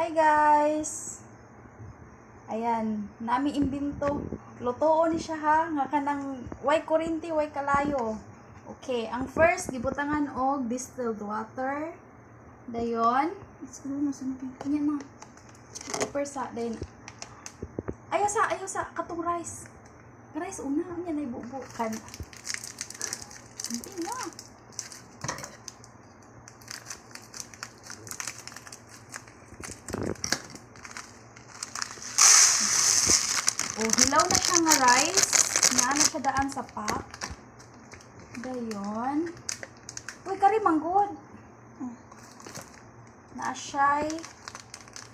Hi guys! Ayan, nami imbento. Lutoon ni siya ha, nga kanang way kurinti, way kalayo. Okay, ang first gibutangan og distilled water. Dayon, Siguro na sa naging. kanya na. Super sa dayon. Ayaw sa katong rice. Rice una unya na ibubo kan. Hindi na. O, hilaw na siya nga rice. Naa na siya daan sa pack. Dayon. Uy, kari manggod. Naa siya'y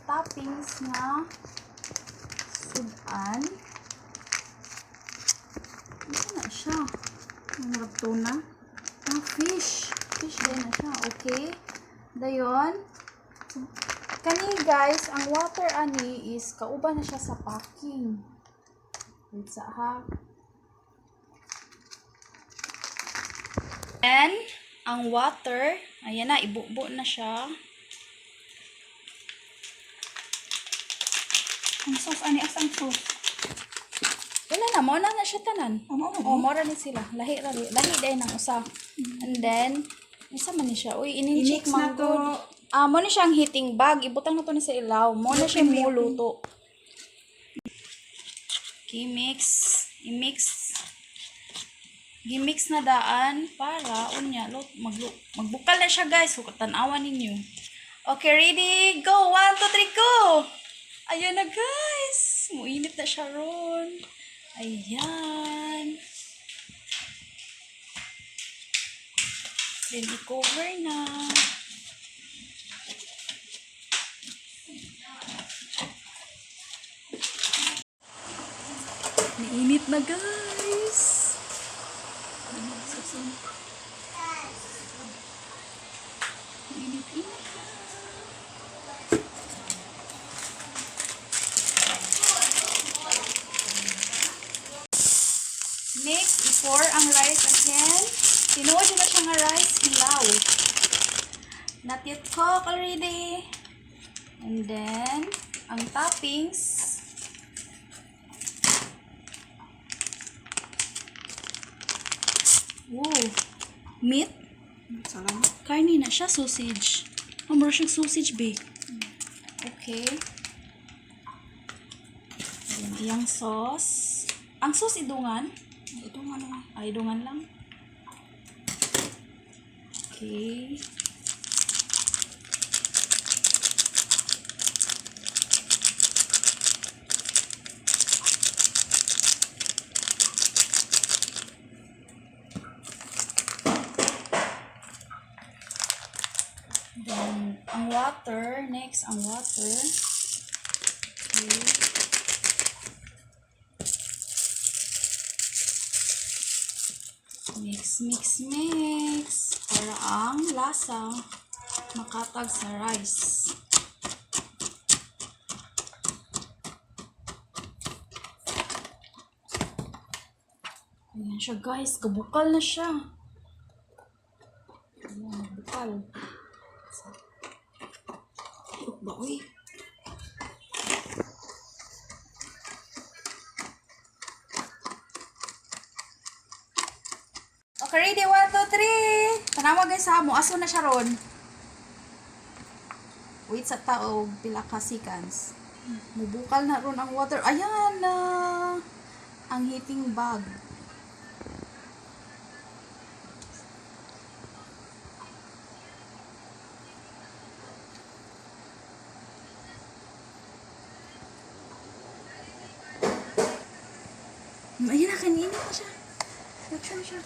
toppings nga sudan. Ano na siya? Ang harap tuna. Ah, fish. Fish din na siya. Okay. Dayon. Kani guys, ang water ani is kauban na siya sa packing. Wait sa ha. And ang water, ayan na, ibubo na siya. Ang sauce, ani asang sauce? Wala na, mo na siya tanan. Oh, mao na Oh, mora ni sila. Lahi ra lahi day ng usa. And then isa man ni siya. Uy, ininchik I-mix na man to. gud. Ah, mo ni siya ang heating bag. Ibutang na to ni sa ilaw. Mo na siya muluto. Okay, mix. I-mix. Gi-mix na daan para unya lut maglu magbukal na siya guys. So, tan-awan ninyo. Okay, ready? Go! 1, 2, 3, go! Ayan na guys! Muinit na siya ron. Ayan. Then, i-cover na. Nainit na guys! Init-init na. Next, i-pour ang rice again. Tinuod na siya nga rice, hilaw. Not yet cooked already. And then, ang toppings. Whoa. Meat. Salamat. Karne na siya, sausage. Oh, mura siyang sausage, be. Okay. Ayan, iyang sauce. Ang sauce idungan? Ito nga lang. Ay, idungan lang. Okay. Then, ang water. Next, ang water. Okay. Mix, mix, mix. Para ang lasa makatag sa rice. Ayan siya guys. Kabukal na siya. Ayan, bukal. Ay, ba, uy. Okay, ready? 1, 2, 3! Tanawa guys ha, muaso na siya ron. Wait sa tao, pila ka seconds. Mubukal na ron ang water. Ayan na! Ang heating bag. Ayan na, kaninit na siya. Action siya.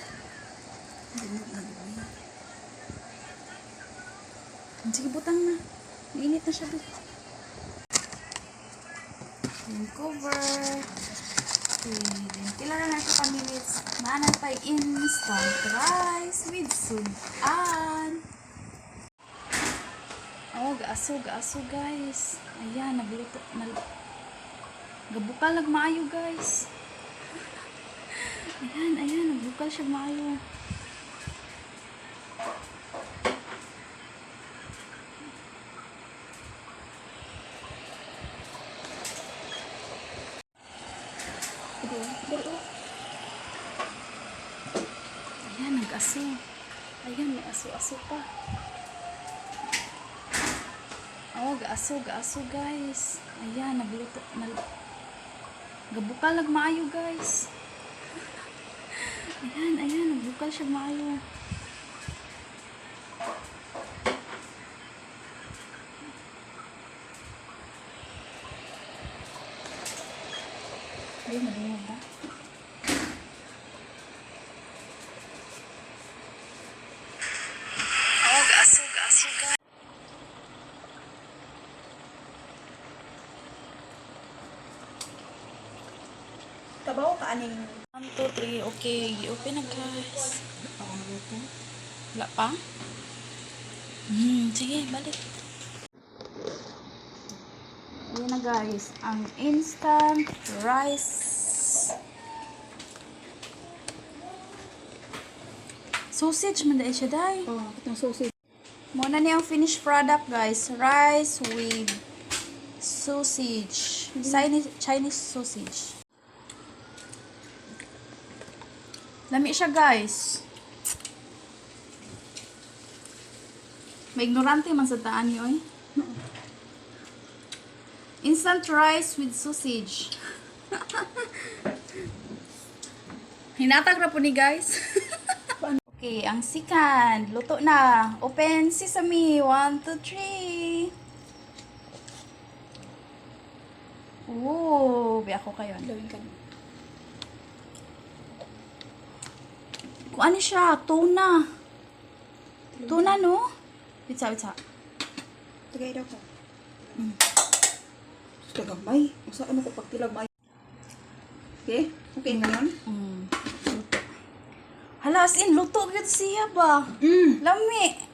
Sige, butang na. Mainit na siya. Bit. Then cover. Okay, then pila na na siya ka minutes. Naanan pa instant rice with sudan. Oh, gaaso, gaaso guys. Ayan, nagluto. Gabukal nagmaayo guys. Ayan, ayan, nagbukal siya maayo. Dili, oh. Ayan, nag-aso. Ayan, may aso-aso pa. Oh, gaaso, gaaso, guys. Ayan, nagluto. Gabukal nagmaayo, guys. Ayan, ayan, nagbukal siya maayo. Ay, madungog ba? Oh, gaaso, gaaso, guys. Kabaw ka aning 1, 2, 3. Okay, open na, guys. Ako naluto. Wala pa? Sige, balik. Ayan na, guys, ang instant rice. Sausage man dahil siya, day. Oh, itong sausage. Muna niya ang finished product, guys. Rice with sausage. Chinese sausage. Lami siya, guys. May ignorante man sa taan niyo, oy. Instant rice with sausage. Hinatag ra po ni, guys. Okay, ang second. Luto na. Open sesame. 1, 2, 3. Ooh, biya ko kayo. Gawin ka na. Kung ano siya, tuna. Tuna, no? Witsa, witsa. Tagay daw ko. Tagamay. Usa ano ko pagtilag may. Okay? Okay ngayon? Luto. Hala, as in, luto gyud siya ba? Lami.